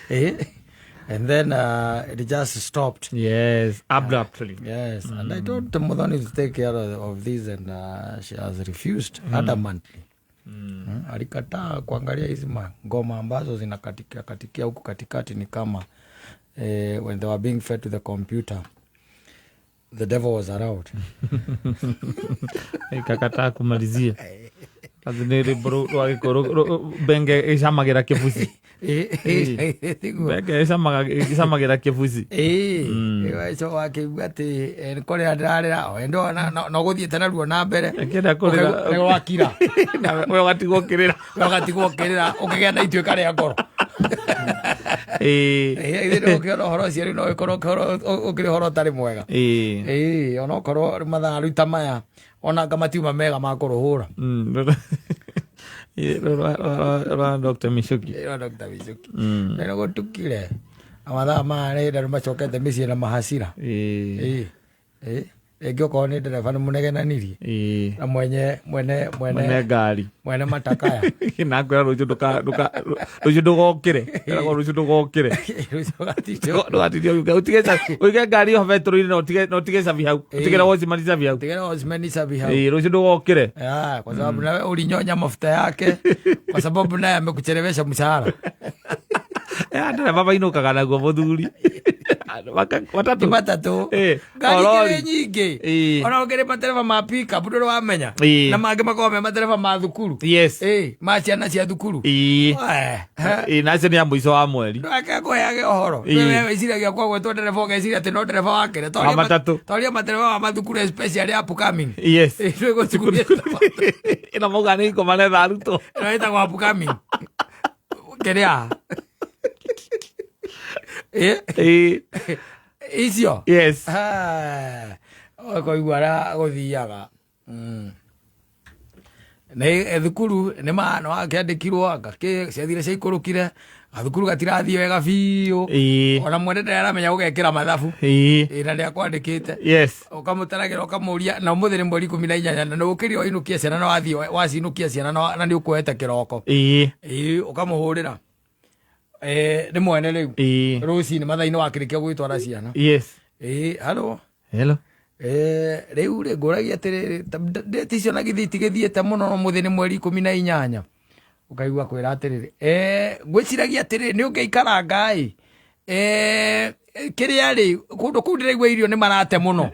Eh? And then it just stopped. Yes, abruptly. Yes, and I told Muthoni to take care of this, and she has refused adamantly. Alikataa kuangalia hizi ngoma ambazo zinakatikia katikia huku katikati, ni kama when they were being fed to the computer, the devil was around. Ikakataa kumalizia kazi nä rwä mbo rwa gä kå benge ĩcamagä ra kä buci. Benge ĩcamagä ra kä buci. Ĩĩ, ico wakĩigua atĩ nĩ kũrĩra ndĩrarĩra endo no gũthiĩte naruo na mbere. Akĩenda kũrĩra. Ũkaigua wakira. We ũgatigwo ũkĩrĩra. Ũgatigwo ũkĩrĩra ũkĩgĩa na ituĩka rĩa ngoro. Ithuĩ ũkĩona ũhoro ũcio rĩu no ũkorwo ũkĩrĩ ũhoro ũtarĩ mwega. Ĩĩ, onokorwo rĩu mathaa rĩu ta maya onanga matiuma mega ma kũrũhũra. Rwa Dr. Michuki. Ĩĩ, Dr. Michuki nĩ gũtukire na mathaa maya nĩ hĩndĩ andũ macokete mĩciĩ na mahacira. Ĩĩ, ĩĩ, rĩngĩ okorwo nĩ ndereba nĩ mũnegenanirie na mwenye mwene mwene mwene ngari mwene matakaya. Nakwĩra rũciũ rũciũ ndũgokĩre. Ĩragwo rũciũ ndũgokĩre. Rũciũ ũgatindwo. Ndũgatinde ũgĩũka. Ũtige ũige ngari ĩyo betũrũ-inĩ na ũtige cabi hau. Ũtigĩre watchman cabi hau. Ũtigĩre watchman cabi hau. Ĩĩ, rũciũ ndũgokĩre. Ya, kwa sababu nawe ulinyonya mafuta yake, kwa sababu naye amekuchelewesha mshahara. Ndereba mainũkaga naguo mũthuri. Matatũ. Ti matatũ. Ngari orori. ikĩrĩ nyingĩ. Ona ũkĩrĩ matereba ma pickup ndũrĩ wamenya. Na mangĩ makoragwo me matereba ma thukuru. Ma ciana cia thukuru. Ĩĩ, na acio nĩ a mũico wa mweri. Ndũgake kũheage ũhoro. Wewe wĩciragia kwa gwĩtwo ndereba ũgeciria atĩ no ndereba wa kĩrĩa. Wa matatũ. Toria matereba wa mathukuru, especially upcoming. Ĩĩ, gwĩ cukuru Ĩno mauga nĩ ikoma netha arutwo. Ĩno ĩtagwo upcoming. Kĩrĩa? Icio. Ah, ũkoigua ũrĩa gũthiaga. Nĩ thukuru nĩ ma nĩ wakĩandĩkirwo anga kĩ ciathire ciaikũrũkire, gathukuru gatirathiĩ wega biũ. Ona mwene ndarĩ aramenya gũgekĩra mathabu. Ĩĩ, na nĩ akwandĩkĩte. Ũkamũtaragĩra ũkamũria na ũmũthĩ nĩ mweri 18 na nĩ ũkĩrire wainũkia ciana na wathiĩ wacinũkia ciana na nĩ ũkuoete kĩroko. Ĩĩ, ũkamũhũrĩra. Nĩ mwene rĩu. Rũcinĩ mathaa-inĩ wakĩrĩkia gwĩtwara ciana. Ĩĩ, hello. Hello. Rĩu rĩ ngũragia atĩrĩrĩ, ndĩti icio na githĩ itigĩthiĩte mũno no mũthĩ nĩ mweri 18. Ũkaigua kwĩra atĩrĩrĩ, ngwĩciragia atĩrĩrĩ, nĩ ũngĩikaranga ĩ. Kĩrĩa rĩ, kũndũ kũu ndĩraigua irio nĩ marate mũno.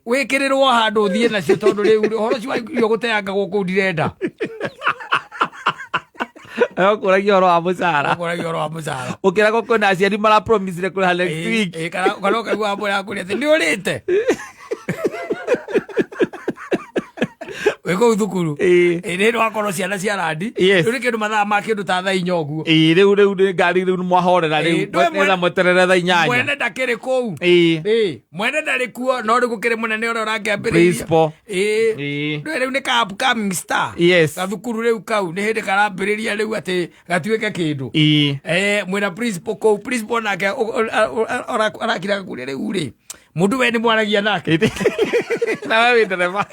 Wĩkĩrĩrwo handũ ũthiĩ nacio tondũ rĩu ũhoro ũcio wa irio gũteangagwo kũu ndirenda. Ũkũragia ũhoro wa mũcara. Ũkũragia ũhoro wa mũcara. Ũkĩragwo kwĩna aciari marapromisire kũrĩha next week. Ĩĩ, kana ũkaigua wamwĩra akũria atĩ nĩ ũrĩte. Wĩ kũu thukuru. Ĩĩ, nĩ hĩndĩ wakorwo ciana cia randi. Rĩu nĩ kĩndũ mathaa ma kĩndũ ta thaa 4 ũguo. Ĩĩ, rĩu nĩ ngari rĩu nĩ mwahorera rĩu. Ndũĩ mwene- Mwetherera mweterere thaa 8. Mwene ndakĩrĩ kũu. Ĩĩ, mwene ndarĩ kuo no rĩu gũkĩrĩ mũnene ũrĩa ũrakĩambĩrĩria. Principal. Ĩĩ. Ndũĩ rĩu nĩ ka upcoming star. Gathukuru rĩu kau nĩ hĩndĩ karambĩrĩria rĩu atĩ gatuĩke kĩndũ. Mwĩna principal kũu, principal nake arakira gakũria rĩu rĩ mũndũ we nĩ mwaragia nake. Na we wĩ ndereba.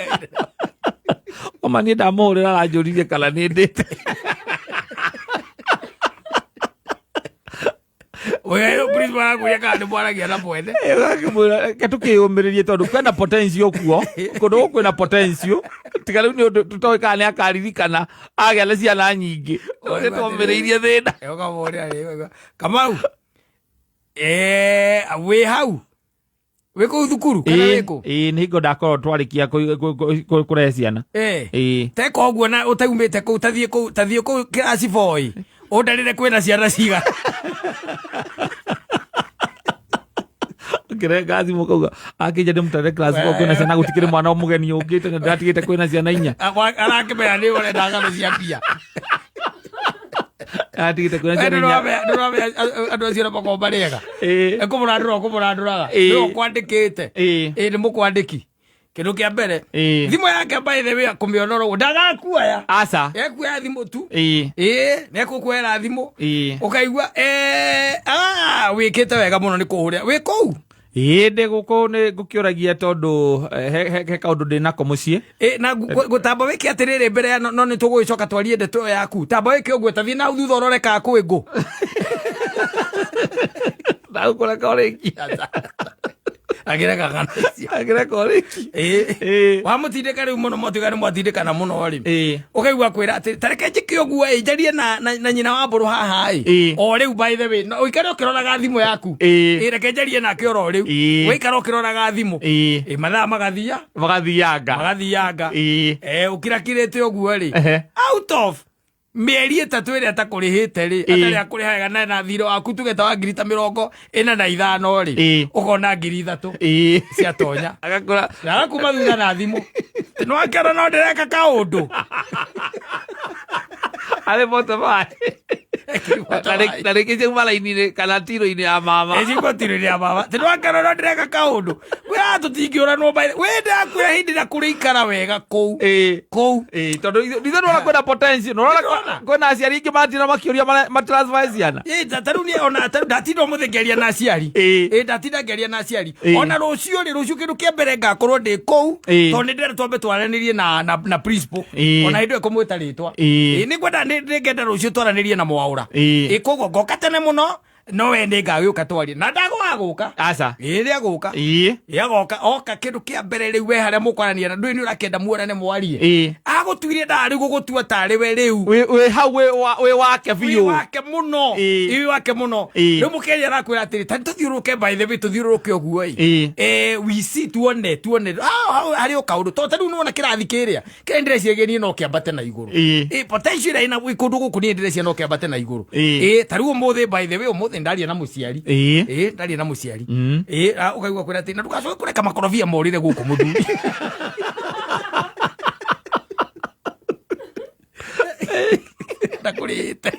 Oma niĩ ndamũhũrĩra aranjũririe kana nĩ ndĩte. We principal arakũria kana nĩ mwaragia na mwene. Ũgakĩmwĩra, reke tũkĩyũmĩrĩrie tondũ kwĩna potential kuo kũndũ gũkũ kwĩna potential tiga rĩu nĩ ũndũ tũtoĩ kana nĩ akaririkana agĩa na ciana nyingĩ nĩ twomĩrĩirie thĩna. Ũkamũria rĩ, Kamau, wĩ hau wĩ kũu thukuru kana wĩ kũ? Ĩĩ, nĩ hingo ndakorwo twarĩkia kũrehe ciana. Teka ũguo na ũtaumĩte kũu, tathiĩ kũu, tathiĩ kũu kĩraci boy ũndarĩre kwĩna ciana cigana. Ngĩrenga thimũ kauga akĩnja ndĩmũtware class four kwĩna ciana gũtikĩrĩ mwana mũgeni ũngĩte na ndĩratigĩte kwĩna ciana 4. Arakĩmenya nĩ ũrenda ng'ano cia mbia. Atigĩte kwĩna ciana 4. Ndũramenya andũ acio na makoragwo marĩ ega. Kũmũrandũra ũkũmũrandũraga. Nĩwe ũkwandĩkĩte. Ĩĩ, nĩ mũkwandĩki. Kĩndũ kĩa mbere. Thimũ yake by the way akũmĩona oro ũguo. Ndagakuoya. Aca. Ekuoya thimũ tu. Ĩĩ, nĩ ekũkuoera thimũ. Ũkaigua, wĩkĩte wega mũno nĩ kũhũrĩra. Wĩ kũu? Ĩĩ, ndĩ gũkũ nĩ ngũkĩũragia tondũ he kaũndũ ndĩ nako mũciĩ. Ĩ, na gũtamba wĩke atĩrĩrĩ mbere ya no nĩ tũgũgĩcoka twarie ndeto ĩyo yaku. Tamba wĩke ũguo, ta thiĩ na hau thutha ũrore kana kwĩ ngũ. Ndagũkũreka ũrĩkie. Agĩreka ng'ano icio. Agĩreka ũrĩkie. Ĩ. Ĩ. Wamũtindĩka rĩu mũno mwatuĩka nĩ mwatindĩkana mũno rĩ. Ĩ. Ũkaigua kwĩra atĩ ta reke njĩke ũguo ĩ, njarie na nyina wa mbũrũ haha ĩ. Ĩ. O rĩu by the way, no ũikare ũkĩroraga thimũ yaku. Ĩ. Ĩ, reke njarie nake oro rĩu. Ĩ. Ũikare ũkĩroraga thimũ. Ĩ. Ĩ, mathaa magathia. Magathianga. Magathianga. Ĩ. Ũkirakirĩte ũguo rĩ. Ehe. Out of mĩeri 3 ĩrĩa atakũrĩhĩte rĩ, Ĩ. atarĩ akũrĩha wega na thirĩ waku tuge ta wa ngiri ta 45 rĩ, Ĩ. ũkona ngiri 3 Ĩ. ciatonya. Agakũra. Na agakuma thutha na thimũ. Nĩ wakĩona no ndĩreka kaũndũ. Arĩ motorbike. Na rĩngĩ ciauma raini-inĩ kana tiro-inĩ ya mama. Ĩ, ciauma tiro-inĩ ya mama. Nĩ wakĩona no ndĩreka kaũndũ. Kwĩra tũtingĩũranwo by the way. Wĩ ndakwĩra hĩndĩ ĩrĩa kũrĩikara wega kũu. Ĩ. Kũu. Ĩ, tondũ ithuĩ nĩwona kwĩna potential. Nĩwona Nĩwona? kwĩna aciari aingĩ matinda makĩũria matransfer ciana. Ĩ, ta rĩu niĩ ona ta rĩu ndatinda ũmũthĩ ngĩaria na aciari. Ĩ. Ĩ, ndatinda ngĩaria na aciari. Ĩ. Ona rũciũ rĩ, rũciũ kĩndũ kĩa mbere ngakorwo ndĩ kũu. Ĩ. Tondũ nĩ ndĩrenda twambe twaranĩrie na principal. Ĩ. Ona hĩndĩ ĩyo kũmwĩta rĩtwa. Ĩ. Ĩ, nĩngwenda nĩngenda rũciũ twaranĩrie na Mwaũra. Ĩ. Ĩ, koguo ngoka tene mũno, no we nĩ ngagĩũka twarie. Na ndagwaga gũka. Aca. Ĩ, rĩrĩa gũka. Ĩ. Ĩ, agoka, oka kĩndũ kĩa mbere rĩu we harĩa mũkwaranĩria na ndũĩ nĩ ũrakĩenda muonane mwarie. Ĩ. Agũtuire ndarĩ gũgũtua tarĩ we rĩu. Wĩ hau wĩ wake Wĩ biũ. wake mũno. Ĩ. Wĩ wake mũno. Ĩ. Rĩu mũkĩaria arakwĩra atĩrĩ, ta tũthiũrũrũke by the way, tũthiũrũrũke ũguo ĩ. Ĩ. We see, tuone, tuone. Ah, hau harĩ o kaũndũ. Tondũ ta rĩu nĩwona kĩrathi kĩrĩa, kĩrĩa ndĩreciria niĩ no kĩambate na igũrũ. Ĩ. Ĩ, potential ĩrĩa ĩna kũndũ gũkũ niĩ ndĩreciria no kĩambate na igũrũ. Ĩ. Ĩ, ta rĩu ũmũthĩ by the way, ũmũthĩ ndaria na mũciari. Ĩ. Ĩ, ndaria na mũciari. Ĩ, ũkaigua kwĩra atĩ, na ndũgacoke kũreka makorobia morĩre gũkũ mũthuri. Ndakũrĩte.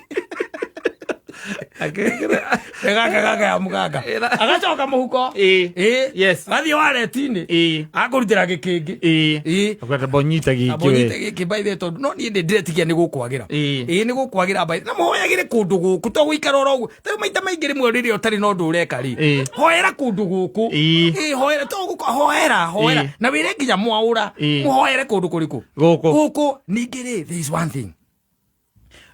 Gaka gaka ya mũganga. Agacoka mũhuko. Ĩ. Ĩ. Yes. Agathiĩ wareti-inĩ. Ĩ. Akũrutĩra gĩkĩngĩ. Ĩ. Ĩ. Akwenda bonyita gĩkĩ Abo nyite we. gĩkĩ by the way, tondũ no niĩ ndĩ ndĩretigia nĩ gũkwagĩra. Ĩ. Ĩ, nĩ gũkwagĩra by the way. Na mũhoyagĩre kũndũ gũkũ to gũikara oro ũguo. Ta rĩu maita maingĩ rĩmwe rĩrĩa ũtarĩ na ũndũ ũreka rĩ. Ĩ. Hoera kũndũ gũkũ. Ĩ. Ĩ, hoera to gũkũ, hoera, hoera. Ĩ. Na wĩre nginya mwaũra. Ĩ. Mũhoere kũndũ kũrĩkũ? Gũkũ. Gũkũ. Ningĩ rĩ, there is one thing.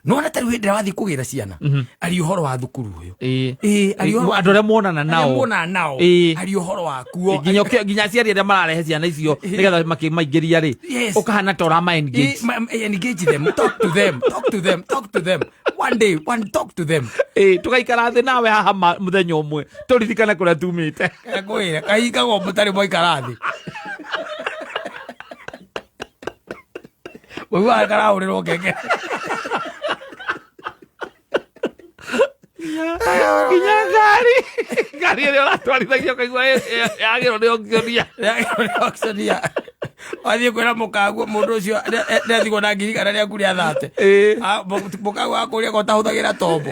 Nĩwona ta rĩu hĩndĩ ĩrĩa wathiĩ kũgĩra ciana, aria ũhoro wa thukuru ũyũ. Ĩ. Ĩ, aria ũhoro wa Andũ arĩa muonana Arĩa nao. muonana nao. Ĩ. Aria ũhoro wakuo. Nginya nginya aciari arĩa mararehe ciana icio nĩgetha makĩmaingĩria rĩ, Yes. ũkahana ta ũrama engage. Ĩ, engage them, talk to them, talk to them, talk to them. One day, one talk to them. Ĩ, tũgaikara thĩ nawe haha mũthenya ũmwe tũririkane kũrĩa tumĩte. Ngwĩre, kahingagwo mũtarĩ mwaikara thĩ. Ũiguaga karahũrĩrwo ngengere. Nginya ngari ĩrĩa ũratwarithagia ũkaigua yagĩrwo nĩ auctioneer. Yagĩrwo nĩ auctioneer. Wathiĩ kwĩra mũkaguo mũndũ ũcio nĩathigwo na ngiri kana rĩaku rĩa thate. Ĩ. Mũkaguo akũria ko ũtahũthagĩra tombo.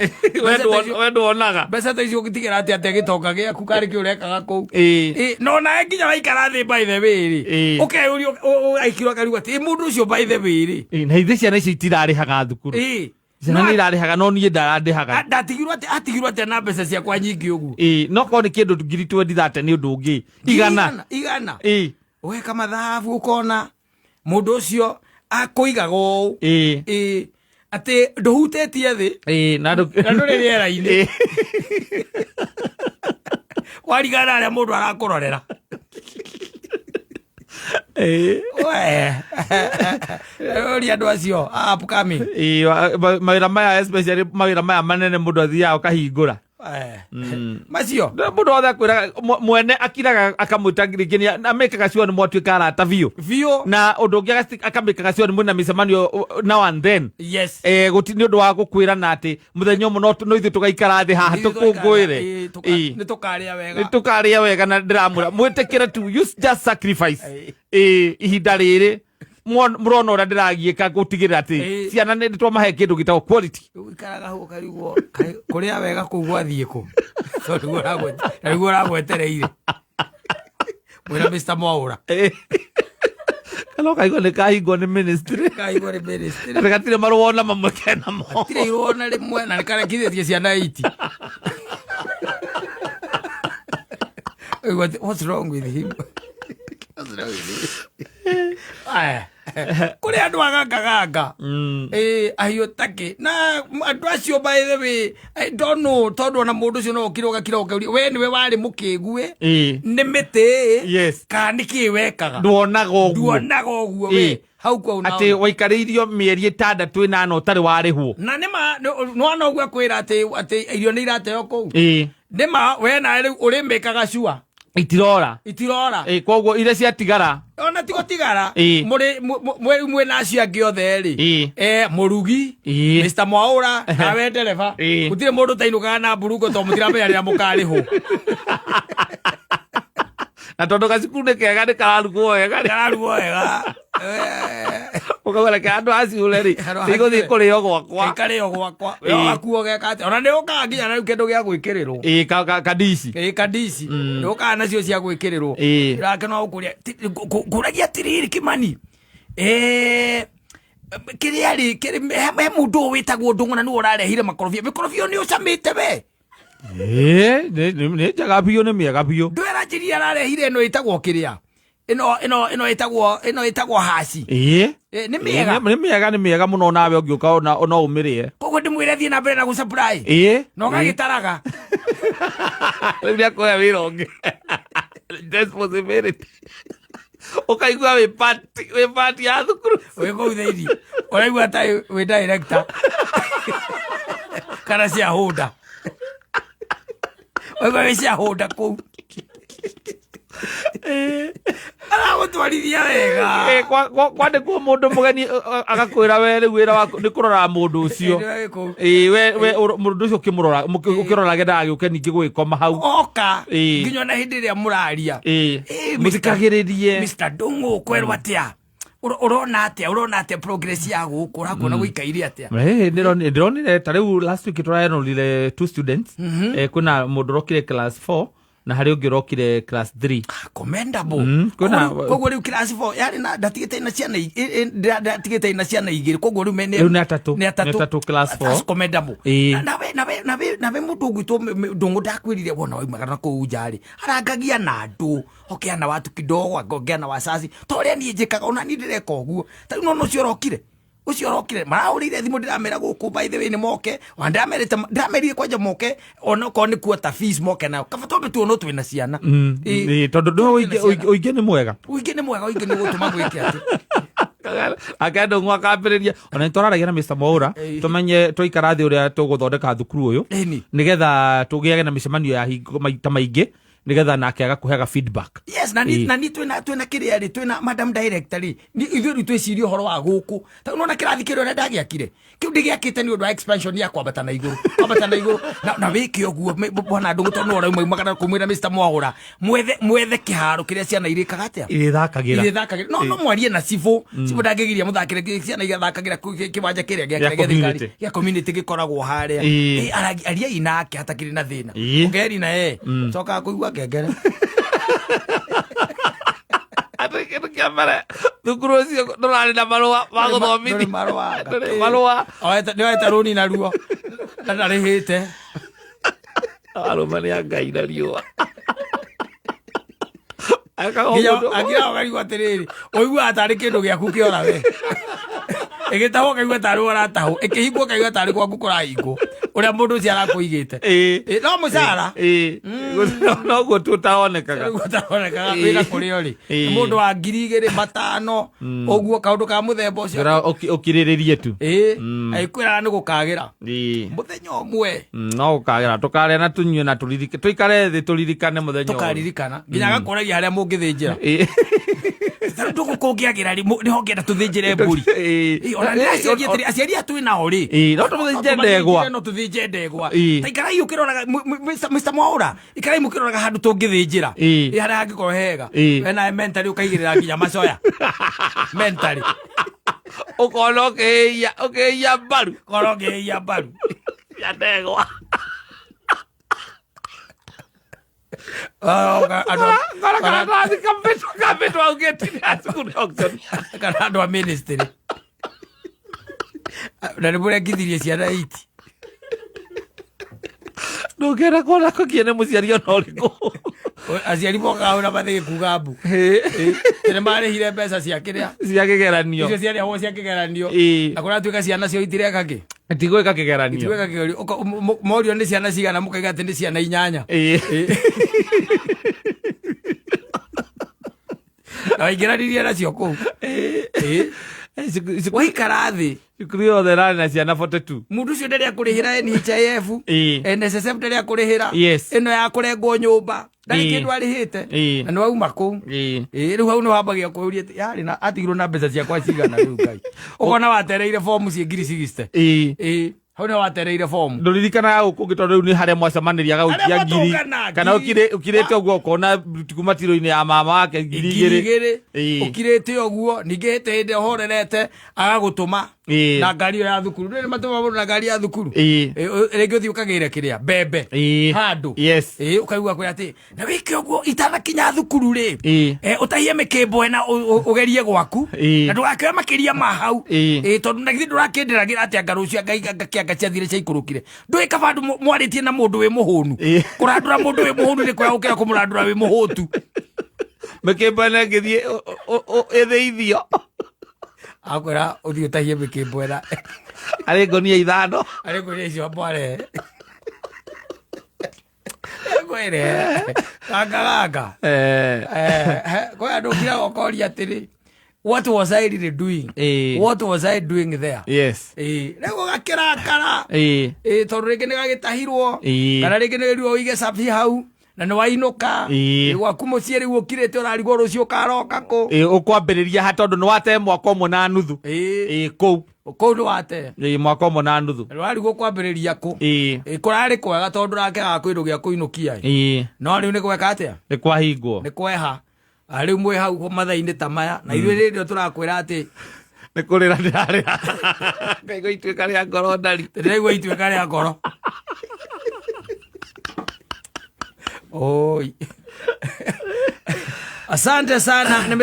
We nduonaga. Mbeca ta icio ũngĩtigĩra atĩa atĩa gĩtonga gĩaku karĩ kĩ ũrekaga kũu. Ĩ. Ĩ, no nawe nginya waikara thĩ by the way rĩ. Ĩ. Ũkeyũria, aikirwo akarigwo atĩ, ĩ, mũndũ ũcio by the way rĩ. Ĩ, na ithe ciana icio itirarĩhaga thukuru. Ĩ. Ciana nĩ irarĩhaga no niĩ ndarandĩhaga. Ndatigirwo atĩa, atigirwo atĩa na mbeca ciakwa nyingĩ ũguo? Ĩ, no korwo nĩ kĩndũ ngiri twendi thate nĩ ũndũ ũngĩ. Igana. Igana. Ĩ. Ũgeka mathabu ũkona mũndũ ũcio akũigaga ũũ. Ĩ. Ĩ, atĩ ndũhutĩtie thĩ. Ĩ, na ndũ- Na ndũrĩ rĩera-inĩ. Ĩ. Warigana harĩa mũndũ arakũrorera. Ĩ. We. Ũria andũ acio, upcoming. Ĩ, mawĩra maya especially mawĩra maya manene mũndũ athiaga ũkahingũra. Macio. Mũndũ wothe akwĩraga, mwene akiraga akamwĩta rĩngĩ nĩ amĩkaga sure nĩ mwatuĩka arata biũ. Biũ. Na ũndũ ũngĩ akamĩkaga sure nĩ mwĩna mĩcemanio now and then. Yes. Gũti nĩ ũndũ wa gũkwĩra na atĩ mũthenya ũmwe no ithuĩ tũgaikara thĩ haha Ithuĩ tũkũngũĩre. Ĩ, nĩ tũkarĩa wega. Nĩ tũkarĩa wega na ndĩramwĩra mwĩtĩkĩre tu, you just sacrifice. Ĩ. Ihinda rĩrĩ mũrona ũrĩa ndĩragiĩka gũtigĩrĩra atĩ ciana nĩ twamahe kĩndũ gĩtagwo quality. Ũikaraga hau ũkarigwo, kaĩ kũrĩa wega kũu gwathiĩ kũ? Tondũ nĩguo nĩguo ũragwetereire. Mwĩra Mr. Mwaũra. Kana ũkaigua nĩ kahingwo nĩ ministry. Kahingwo nĩ ministry. Atĩ gatirĩ marũa ona mamwe kenamo. Gatirĩ irũa ona rĩmwe na nĩ karekithĩtie ciana 80. What's wrong with him? What's wrong with him? Aya. Kũrĩ andũ agangaganga. Ĩĩ, ahiũ takĩ na andũ acio, by the way, I don't know, tondũ ona mũndũ ũcio no ũkire ũgakira ũkauria we nĩwe warĩ mũkĩgu ĩ nĩ mĩtĩ kana nĩ kĩĩ wekaga? Nduonaga ũguo. Nduonaga ũguo we hau kwa atĩ waikarĩirio mĩeri 6 8 ũtarĩ warĩhwo. Na nĩma nĩwona ũguo akwĩra atĩ irio nĩ irateo kũu. Nĩma we nawe rĩu ũrĩmĩkaga cua itirora. Itirora. Koguo iria ciatigara ona ti gũtigara. Mũrĩ mwĩ na acio angĩ othe rĩ, mũrugi, Mr Mwaũra, nawe ndereba, gũtirĩ mũndũ ũtainũkaga na mburungo tondũ mũtiramenya rĩrĩa mũkarĩhwo. Na tondũ gacukuru nĩ kega, nĩ kararugwo wega rĩ. Kararugwo wega. Ũkauga reke andũ aciũre rĩ, Handũ igũthiĩ haciũre. kũrĩo gwakwa. Ĩkarĩo gwakwa. We waku ũgeka atĩa? Ona nĩ ũkaga nginya na rĩu kĩndũ gĩa gwĩkĩrĩrwo. Ĩĩ, kandici. Ĩĩ, kandici nĩ ũkaga nacio cia gwĩkĩrĩrwo. Ĩrake no ũkũria ngũragia atĩrĩrĩ, Kĩmani, kĩrĩa rĩ he mũndũ ũyũ wĩtagwo Ndũng'ũ na nĩwe ũrarehire makorobia, mĩkorobia nĩ ũcamĩte we? Ĩĩ, nĩ njega biũ, nĩ mĩega biũ. Ndũĩ aranjĩrire ararehire ĩno ĩtagwo kĩrĩa, ĩno ĩtagwo haci. Nĩ mĩega. Nĩ mĩega, nĩ mĩega mũno, nawe ũngĩũka ona no ũmĩrĩe. Koguo ndĩmwĩre thiĩ na mbere na gũsupply na ũgagĩtaraga. Rĩu nĩakũhe wĩra ũngĩ, responsibility, ũkaigua wĩ part ya thukuru. Wĩ kũu thĩinĩ ũraigua ta wĩ director kana shareholder, ũraigua wĩ shareholder kũu, aragũtwarithia wega. Kwandĩkwo mũndũ mũgeni, agakwĩra we rĩu wĩra waku nĩ kũrora mũndũ ũcio. Ĩĩ, kũu. Ĩĩ, we mũndũ ũcio ũkĩmũrora, ũkĩrorage ndagagĩũke ningĩ gũgĩkoma hau. Oka nginya ona hĩndĩ ĩrĩa mũraria. Mũthikagĩrĩrie. Mr Ndung'u, kwerwo atĩa? Ũrona atĩa progress ya gũkũ? Ũrakuona gũikaire atĩa? Ndĩronire ta rĩu last week tũraenrolire two students. Kwĩna mũndũ ũrokire class 4 na harĩ ũngĩ ũrokire class 3. Commendable. Kwĩna Koguo rĩu class 4 yarĩ na ndatigĩte na ciana ndatigĩte na ciana igĩrĩ, koguo rĩu rĩu nĩ atatũ. Nĩ atatũ. Nĩ atatũ class 4. That's commendable. Na nawe mũndũ ũgwĩtwo Ndung'u ndakwĩrire wona waumaga na kũu nja rĩ, arangagia na andũ, ongea na watu kidogo, ongea na wazazi, ta ũrĩa niĩ njĩkaga, ona niĩ ndĩreka ũguo. Ta rĩu nona ũcio ũrokire marahũrĩire thimũ, ndĩramera gũkũ, by the way, nĩ moke, ona ndĩramerire kwanja moke ona okorwo nĩ kuota fees moke nayo, kaba twambe tuonwo twĩna ciana. Ĩĩ, tondũ no twĩna ciana. Ũingĩ nĩ mwega. Ũingĩ nĩ mwega, ũingĩ nĩ gũtũma gwĩke atĩ Akenda ũng'wa akambĩrĩria ona nĩ twararagia na Mr Mwaura tũmenye twaikara thĩ ũrĩa tũgũthondeka thukuru ũyũ nĩgetha tũgĩage na mĩcemanio ya hingo maita maingĩ, nĩgetha nake agakũheaga feedback. Yes, na ni na ni twina kĩrĩa rĩ, twina madam director rĩ, ithuĩ rĩu twĩcirie ũhoro wa gũkũ. Ta rĩu nona kĩrathi kĩrĩa ũrĩa ndagĩakire kĩu, ndĩgĩakĩte nĩ ũndũ wa expansion ya kwambata na igũrũ, kwambata na igũrũ, na wĩke ũguo bwana Ndũng'ũ, tondũ nĩwe ũrauma umagara kũmwĩra Mr Mwaũra mwethe kĩharo kĩrĩa ciana irĩkaga atĩa? Irĩthakagĩra. Irĩthakagĩra. No mwarie na cibũ, cibũ ndangĩgiria mũthakĩre ciana igathakagĩra kũu kĩwanja kĩrĩa Gĩa gĩa thirikari community. Gĩa community gĩkoragwo harĩa. Ariai nake hatakĩrĩ na thĩna. Ũngeri na ye cokaga kũigua ngengere. Atĩ kĩndũ kĩa mbere, thukuru ũcio ndũrarĩ na marũa ma gũthomithia. Ndũrĩ marũa. Ndũrĩ marũa. Nĩoete rũni naruo na ndarĩhĩte. Arũme nĩ a Ngai na riũa. Ekaga Nginya ũguo. Akira ũkaigua atĩrĩrĩ, ũiguaga tarĩ kĩndũ gĩaku kĩora we, ĩgĩtahwo ũkaigua tarĩ we ũratahwo, ĩkĩhingwo ũkaigua tarĩ gwaku kũrahingwo, ũrĩa mũndũ ũcio arakũigĩte. Ĩ, no mũcara. Ĩĩ. Noguo tu ũtaonekaga. Ũguo ũtaonekaga wĩra kũrĩa ũrĩ. Mũndũ wa 2500 ũguo, kaũndũ ka mũthemba ũcio. Wĩra ũkirĩrĩrie tu. Ĩ, agĩkwĩraga nĩ gũkagĩra mũthenya ũmwe. No gũkagĩra, tũkarĩa na tũnyue na tũririke, tũikare thĩ tũririkane mũthenya ũyũ. Tũkaririkana nginya agakũragia harĩa mũngĩthĩnjĩra. Tarĩu ndũgũ kũngĩagĩra rĩ, nĩho ngĩenda tũthĩnjĩre mbũri. Ĩ, ona nĩ aciari atĩrĩ, aciari aya twĩ nao rĩ, Ĩ, no tũthĩnje ndegwa. No tũthĩnje ndegwa. Ta ikarai ũkĩroraga Mr Mwaũra, ikarai mũkĩroraga handũ tũngĩthĩnjĩra. Ĩ, harĩa hangĩkorwo hega. We nawe mentally ũkaigĩrĩra nginya macoya mentally. Ũkona ũkĩhĩia mbaru. Korwo ũngĩhĩia mbaru ya ndegwa. Ah, Kora karatathi kambĩtwo augĩte nĩ cukuru auction. Kana andũ a ministry na nĩ mũrengithirie ciana iti. Ndũngĩenda kuona kũgie nĩ mũciari ona ũrĩkũ. Aciari mokaga hau na mathĩgĩ kuga mbu. Nĩ marĩhire mbeca cia kĩrĩa, cia kĩgeranio. Icio ciarĩhwo cia kĩgeranio. Na kũratuĩka ciana cio itireka kĩ? Itigwĩka kĩgeranio. Itigwĩka kĩgeranio. Morio nĩ ciana cigana, mũkaiga atĩ nĩ ciana 8. Na waingĩranirie nacio kũu. Waikara thĩ. Cukuru yothe ĩrarĩ na ciana 42. Mũndũ ũcio ndarĩ akũrĩhĩra NHIF, NSSF ndarĩ akũrĩhĩra, Yes. ĩno ya kũrengwo nyũmba ndarĩ kĩndũ arĩhĩte. Na nĩ wauma kũu. Rĩu hau nĩ wambagia kwĩyũria atĩ, yarĩ na atigirwo na mbeca ciakwa cigana rĩu Ngai. Ũkona watereire fomu ciĩ 60,000. Hau nĩ watereire fomu. Ndũririkanaga gũkũ ũngĩ tondũ rĩu nĩ harĩa mwacemanĩria agagũikia Harĩa ngiri mwatũngana, kana ngiri. ũkirĩte ũguo ũkona kuma tiro-inĩ ya mama wake ngiri 2,000. Igĩrĩ. Ũkirĩte ũguo, ningĩ hĩndĩ ĩrĩa ũhorerete agagũtũma na ngari ĩyo ya thukuru. Ndũrĩ matũma mũndũ na ngari ya thukuru. Rĩngĩ ũthiĩ ũkagĩre kĩrĩa mbembe handũ. Yes. Ũkaigua kwĩra atĩ na wĩke ũguo itanakinya thukuru rĩ, ũtahie mĩkĩmbo ĩna ũgerie gwaku na ndũgakĩoe makĩria ma hau. Tondũ na githĩ ndũrakĩndĩragĩra atĩ anga rũciũ anga kĩanga ciathire ciaikũrũkire. Ndũĩ kaba andũ mwarĩtie na mũndũ wĩ mũhũnu. Kũrandũra mũndũ wĩ mũhũnu nĩ kwega gũkĩra kũmũrandũra wĩ mũhũtu. Mĩkĩmbo ĩno ĩngĩthiĩ ĩthĩithio. Akwĩra ũthiĩ ũtahie mĩkĩmbo ĩna. Arĩ ngonia 5. Arĩ ngonia icio mwarehe. Ngwĩre ganga ganga. Kwĩ andũ ũkiraga ũkoria atĩrĩ, what was I really doing? What was I doing there? Yes. Rĩu ũgakĩrakara. Tondũ rĩngĩ nĩ gagĩtahirwo. Kana rĩngĩ nĩ wĩrirwo ũige cabi hau na nĩ wainũka. Gwaku mũciĩ rĩu ũkirĩte ũrarigwo rũciũ ũkaroka kũ. Ũkwambĩrĩria ha tondũ nĩ wate mwaka ũmwe na nuthu. Kũu. Kũu nĩ wate. Mwaka ũmwe na nuthu. Nĩ warigwo kwambĩrĩria kũ. Kũrarĩ kwega tondũ ndũrakĩaga kĩndũ gĩa kũinũkia. No rĩu nĩ gweka atĩa? Nĩ kwahingwo. Nĩ kweha. Rĩu mwĩ hau mathaa-inĩ ta maya na ithuĩ rĩrĩa tũrakwĩra atĩ nĩ kũrĩra ndĩrarĩra. Ngaigua ituĩka rĩa ngoro ndari. Ndĩraigua ituĩka rĩa ngoro. Oi. Asante sana.